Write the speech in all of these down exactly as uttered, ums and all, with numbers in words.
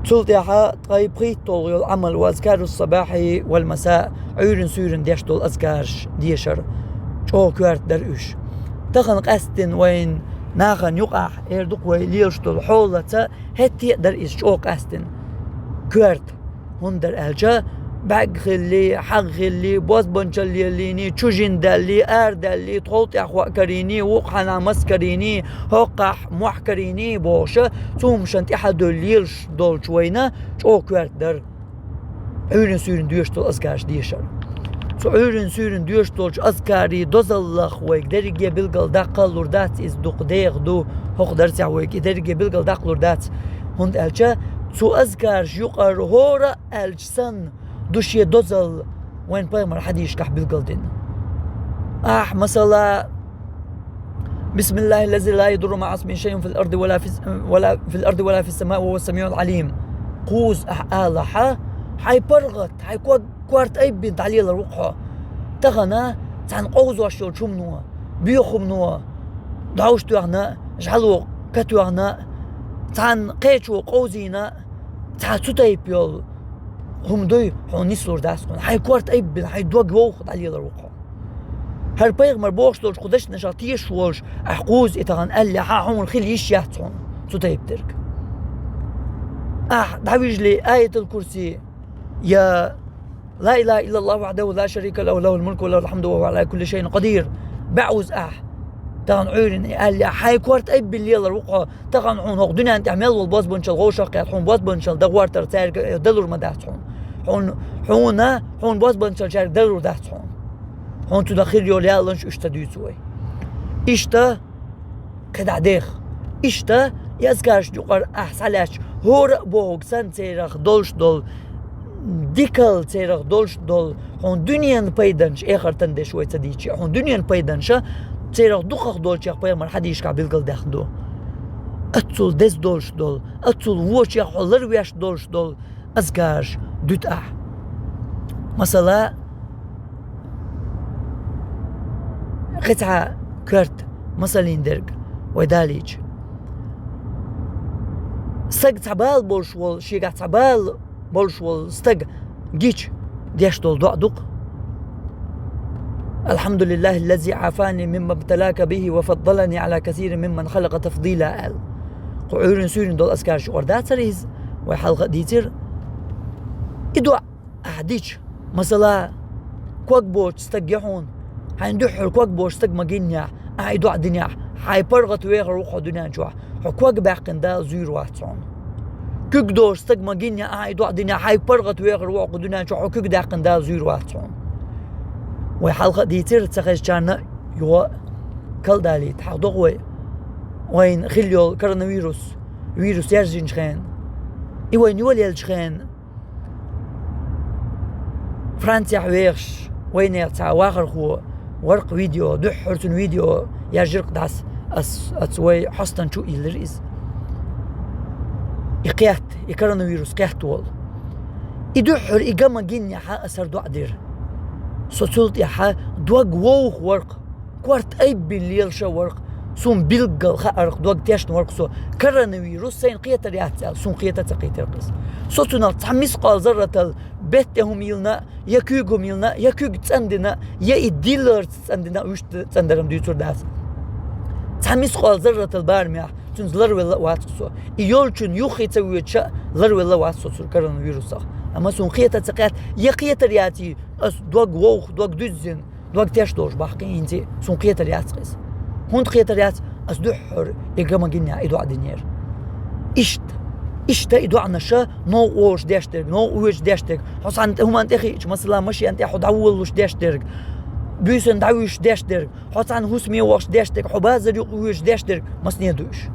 Цул тӀаьхьа ткъе пхийтталгӀа йола Ӏамал ва азкару ссабахьи вал масаъ, Ӏуьйран-суьйран деш долу азкараш дешар, чӀогӀа коьрта дара уьш. Тахана къаьстина вайн нахана юкъахь, эр ду-кх вай, лелаш долу хьолаца хӀетте а дара иза чӀогӀа къаьстина коьрта. ХӀунда дара аьлча, бӀаьрг хилли, хьагӀ хилли, бозбанчалла леллийний, чужин даьллий, арадаьллий, тхов тӀехь хӀоа карийний, вукху хьанна мас карийний, хӀокхахь мохь карийний бохуша, цу хӀумашна тӀаьхьа дуьллу лелаш долчу вайна чӀогӀа коьрта дара Ӏуьйран-суьйран доьшуш долу азкараш дешар. Цу Ӏуьйран-суьйран доьшуш долчу азкарийн дозаллах вайга дерриге билггал даккха а лур дац, иза дукха деха ду, хӀокху дарсехь вайга и дерриге билггал даккха лур дац. ХӀунда аьлча цу азкараш юкъара хӀора а аьлча санна, ду шен дозалла вайн пайхамар хьадисашкахь билггал дина. Ахь, масала, «Бисмиллахиллази ла ядурру маъа исмихи шайъун фил арди ва ла фис-, ва ла фил арди ва ла фис-самаи ва хӀуа ссамиъул Ӏалим». Кхузза ахь алахьа, хьайн паргӀат, хьайн ког коьрта айбина дӀалелар ву-кх хьо. Тахана цхьана къовзош йолчу хӀумано, боьха хӀумано, дӀовш тоьхна, жӀало катоьхна, цхьана кхечо къовзийна, цхьа цу тайпа йолу хӀума дуй, хьуна нислур дац хьуна. Хьайн коьрта айбина, хьайн дог вовха дӀалелар ву-кх хьо. ХӀара пайхамар бохуш долчу кху дешнашах тешаш волуш, ахь кхузза и тахана аьллехьа, хьуна хила йиш яц хьуна цу тайпа дерг. Ахь дӀавижале Аятул Курси, я «Ла илаха иллаллаху вахьдаху ла шарика лаху, лахул мулку ва лахул хьамду ва хӀуа Ӏала кулли шайъин къадир» баьӀуза ахь, тахана Ӏуьйрина и аьллехь, хьайн коьрта айбина лелар ву-кх хьо, тахана хьуна хӀокху дуьненна тӀехь мел волу бозбанчалла вовшах а кхетта, хьуна бозбанчалла дан гӀортар цаьрга далур ма дац хьуна. Хьуна, хьуна бозбанчалла цаьрга далур дац хьуна. Хьуна цунах хир йолу ялланаш уьш ца дуьйцу вай. Иштта кхидӀа дех. Иштта и азкарашна юкъара ахь схьалаьцча, хӀора а бохург санна церах долуш долу, дикалла церах долуш долу, хьуна дуьненан пайданаш, эхартан деш вай ца дийча, хьуна дуьненан пайданаша церах дукхах долчех пайхамар хьадисашкахь билгалдаьккхина ду. Аццул деза долуш долу, аццул вочех хьо ларвеш долуш долу азкараш дуьту ахь. Масала, кхин цхьа коьрта масаллин дерг вай далийча. Стаг цхьа бала болуш волу, шегахь цхьа бала болуш волу стаг гича деш долу доӀа ду-кх: «Алхьамдулиллахиллази Ӏафани мимма бталака бихи ва фаддалани Ӏала касирин мимман халакъа тафдила», аьлла. Кху Ӏуьйрин-суьйрин долу азкараш юкъара дацара иза, вай хьалха а дийцира. И доӀа ахь дича, масала, ког боцу стаг я хьуна, хьайна дуьххьара ког боцу стаг ма-гиннехь, ахь и доӀа динехь, хьайн паргӀат вехар ву-кх хьо дуьнен чохь, хьо ког баьккхина Дала зуьйр вац хьуна. Куьг доцу стаг ма-гиннехь, ахь и доӀа динехь, хьайн паргӀат вехар ву хьо кху дуьнен чохь, хьо куьг даьккхина Дала зуьйр вац хьуна. Вай хьалха а дийцира, ца хезначарна а юха а кала далийта, хьахо догӀу вай, вайна хилла йолу коронавирус, вирус яьржинчу хенна, и вайна йолаеллачу хенна, Францехь вехаш вайнех цхьа вахархо вара-кх видео, дуьххьара цуьнан видео яьржира-кх дӀаса, ас, ас вай хьостан чу а йиллира иза. И кхетта, и коронавирус кхетта волу. И дуьххьара и га ма-гиннехьа ас хӀара доӀа дира. Со цул тӀаьхьа дог вовха вара-кх, корта айббина лелаш а вара-кх, суна билггал хаьара-кх, дог тешна вара-кх со. Коронавирус сайна кхетар яц аьлла, суна кхета а ца кхийтира-кх иза. Со цунах цхьа мискъал зарратал бетта хӀума йиллина, я куьйга хӀума йиллина, я куьг цӀандина, я и диларца цӀандина, вуьшта цӀандаран дуьйцур дац. Цхьа мискъал зарратал барамехь цуьнца ларвелла а вац-кх со. И йолчун юххе ца воьдуш а ларвелла а вац со цуьра коронавирусах. Амма суна кхета а ца кхетта, я кхетар яций, ас дог вовха, дог дуьззина, дог тешна долуш бахкий хӀинца а, суна кхетар яц-кх иза. ХӀунда кхетар яц? Ас дуьххьара и га ма-гиннехь и доӀа динера. Иштта, иштта и доӀанаша новкъа волуш деш дерг, новкъа воьдуш деш дерг, хьо цхьана тӀе хӀуманна тӀе хиъча, масала, машен тӀе хьо дӀаволалуш деш дерг, буьйсанна дӀавуьйшуш деш дерг, хьо цхьана хӀусаме вахча деш дерг, хьо базар юкъа воьдуш деш дерг, масане ду уьш.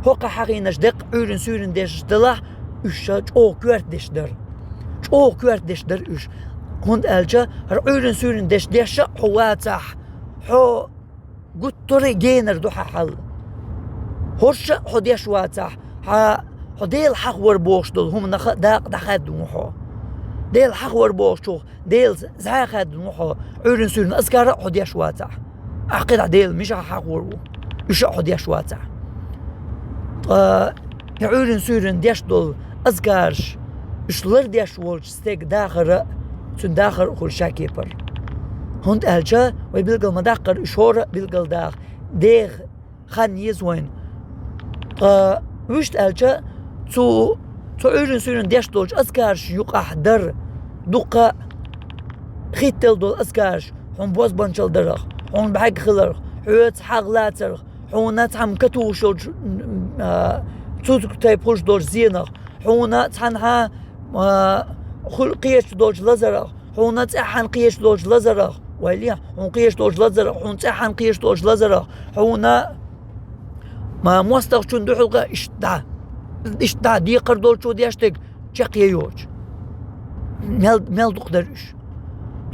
ХӀокхахь хьахийнарш деккъа Ӏуьйрин-суьйрин дешаш делахь, уьш ша чӀогӀа коьрта деш дара. ЧӀогӀа коьрта деш дара уьш. ХӀунда аьлча хӀара Ӏуьйрин-суьйрин деш деш а хьо вацахь, хьо гуттара а генар ду хьан хьал. ХӀорш а хьо деш вацахь, хьан, хьо Дела хьахавар бохуш долу хӀуманах а дакъа дӀахаьдда ву хьо. Дела хьахавар бохучух Дела зӀе хаьдда ву хьо, Ӏуьйрин-суьйрин азкар а хьо деш вацахь. Ахь кхидӀа Дела мичахь хьахавар ву, уьш а хьо деш вацахь. Ткъа и Ӏуьйрин-суьйрин деш долу Азкараш, уьш лардеш волча стеган дахар а, цуьнан дахар а хуьлу шакепара. ХӀунда аьлча вай билгал ма даккхара, уьш хӀора а билгал даха, деха хан еза вайна. Ткъа вуьшта аьлча, цу, цу Ӏуьйранна-суьйранна деш долчу азкарашна юкъахь дар дуккха хӀиттал долу азкараш: хьуна бозбанчалла дарах, хьуна бӀаьрг хиларх, хьоьца хьагӀ лацарх, хьуна цхьамма катухуш йолчу, а, цу тайпа хуьлуш долчу зенах, хьуна цхьанхьа, а, хуьлу кхечу долчу лазарах, хьуна цӀеххьана кхечу долчу лазарах, вай ле, хьуна кхечу долчу лазарах, хьуна цӀеххьана кхечу долчу лазарах, хьуна, ма, мостагӀчунна дуьхьал гӀа, иштта дӀа, иштта дӀа декхар долчо деш дерг чекхъе йоцуш. Мел, мел дукха дара уьш.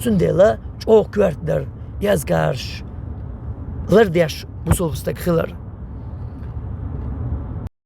Цундела чӀогӀа коьрта дара и азкараш лардеш бусалба стаг хилар.